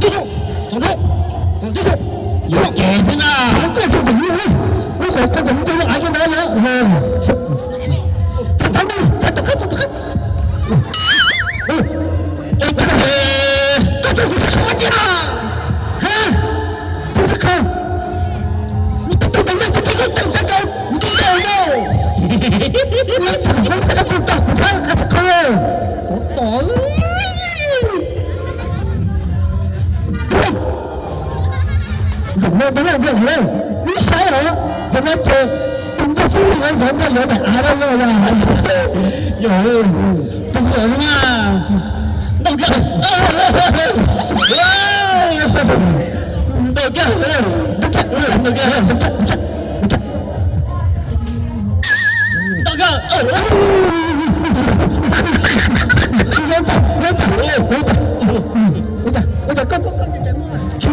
tib zoo, txog zoo, txog tib zoo. Yuav ces xwb na. Koj txog kom lub, lub qhov koj kom lub av rau ntawd na. Txog txog txog txog txog txog. Koj txog kuv txog qhov tsis na. Ha? Kuv txog qhov. Kuv txog txog txog txog txog txog. Kuv txog txog txog txog. Kuv txog txog txog txog. Zaum no ntawd lawm npawg Yawg, wb saib los zaum no ces tus npawg Xub Hli los zaum npawg Yawg daim av no no yog. Yog, tus yawg no mas ntau kawg, ntau kawg, ntau kawg, ntau kawg. Ntau kawg. Tsis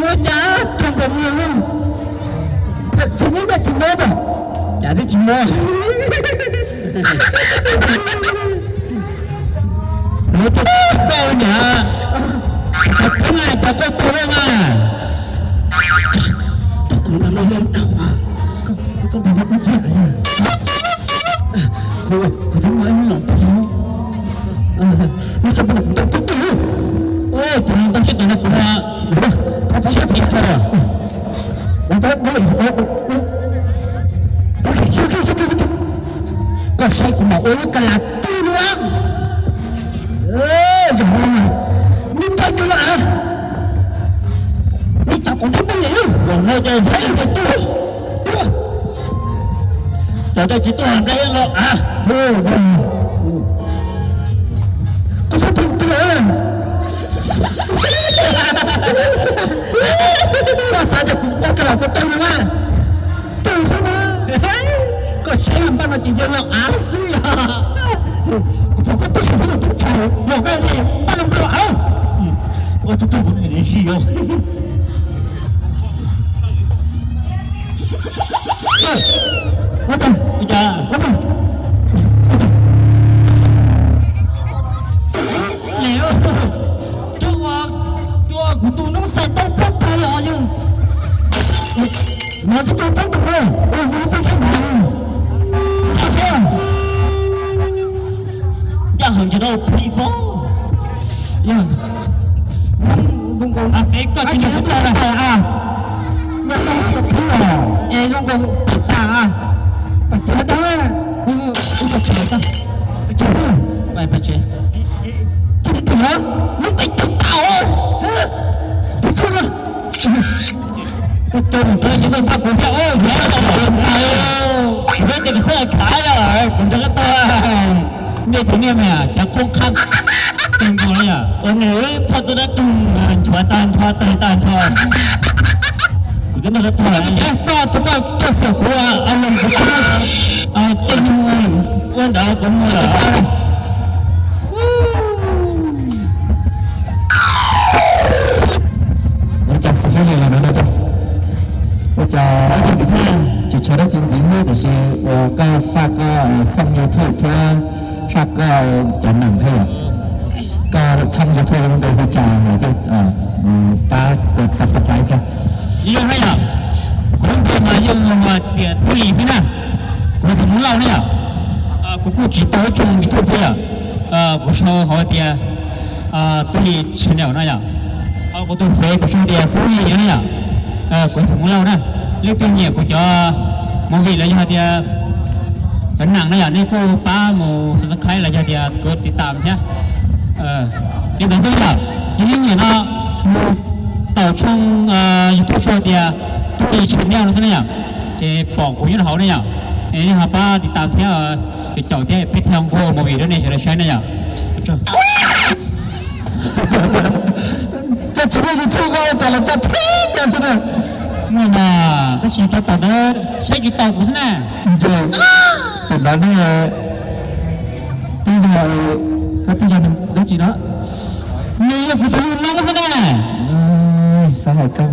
muaj cas, tsis muaj cas, tsis muaj cas. Cas twb tsis muaj. Lawv tus koj niam, koj tub na, cas koj tau lawm na? Kuv, kuv twb muaj ib lub los pog. Lub sab pog ntau kawg. Tus no ntau tshaj tawm no kuv no. Koj saib kuv mam ua lub ka la twg no. Zaum no mas nws npaj cov los av, nws tau kom nws npaj lawm. Zaum no ces saib nws tus, cov tsis tuaj nplai los av. Koj xav tus twg? Koj xav tias kuv ua ka la koj tau no mas. Tus xwb na. Koj saib mas npaj no ces yog los av xwb yog. Kuv pom koj tib si xwb los tub tshais los koj npaj no npaj los av. Ua tus tug kuv li si yog. Ua cas, ua cas, ua cas. Ua kuv tus noob xais tau pab tag los yog. Mas twb tau pab tag, ua kuv tau saib ntawd. Ncaj hauv ntsis tau pib pob. Yog, peb koj tsis tau tag a. Nyob rau tus pib os, es zoo nkaus pab tag a. Pab tag tau a. Ub, ub, pab tsev tag. Pab tsev tag. Pab tsev. Tsis pab tsev, lub qe cog tau. Tus coob tus yog koj pab kuv thiab, kuv peb tes kuv xwb khav, kuv nrog koj tog. Nej cov niag me cov qoob qhab, ua nws phoj tus dab roog nchuav tag nrho tag tag nrho. Kuv twb nrog koj tog, koj tus koj tuaj xyuas kuv, a los kuv tsis muaj tej nyuag ua ntawd kuv muag lawm. Ua cas xws li los no, ua cas tsis tshuav dab tsi ntxiv xwb, tiam sis uas koj faj koj xeem YouTube thiab faj koj cov neeg thiab yom. Koj tshooj YouTube lub npe hu cas los thiaj pab kos subscribe thiab. Yog na yom, kuv lub npe mas yog tias Tub Lis xwb na. Kuv xeem Hmoob Lauj na yom. Kuv kuj tsis tau ib tshooj YouTube thiab yom. Kuv sau hauv tias Tub Lis channel no yom. Kuv tus Face kuv sau tias Xub Lis no na yom. Kuv xeem Hmoob Lauj na. Leej twg nyiam kuv cov movie los yog tias cov neeg no yom, nej kuj pab mus subscribe los yog tias kuv tiv tam thiab. Li ntawd xwb yom, yog leej nyiam no mus tau tshooj YouTube sau tias Tub Lis channel no xwb na yom, ces pom kuv nyob rau hauv ne yom. Nej ho pab tiv tam thiab, caum caum thiab peb thiaj nquag ua movie rau nej sawv daws saib ne yom. Koj tsis muaj YouTube koj cas los coj thiab koj xwb na. Muaj mas, tab sis rau tom ntawd saib tsis tau kuv xwb na. Nce, tus ntawd ne, twb yog, koj twb yog dab tsi no? Nws yog kuv tus hlub noob xwb na. Xav hais koj.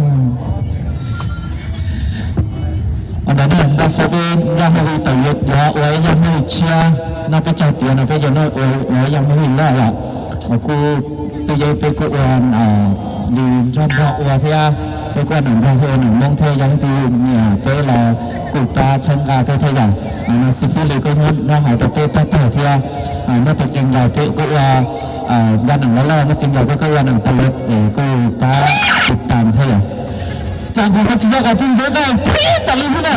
Ntawd ne, nrog saib peb zaj movie tawm yuav ua ib zaj movie tshiab no, peb cog tiav no peb yuav ua ib zaj movie loj yom. Uas kuj twb yog peb kuj ua li nrog nrog ua thiab, peb kuj ua neeg nrog thiab ua neeg Hmoob thiab, yog leej twg nyiam peb los kuj pab txhawb nqa peb thiab yom. No xib fwb li kuj nyob hauv rau peb pab pawg thiab, muaj tus qee ncaus peb kuj ua zaj neeg loj loj, muaj qee ncaus peb kuj ua neeg tas lawm es kuj pab tiv tam thiab yom. Cas kuv tsis yog qhov tsis ntxuav koj thiab tas li xwb na.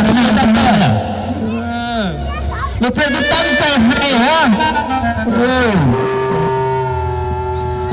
Los thiaj twb tab txawj hais os.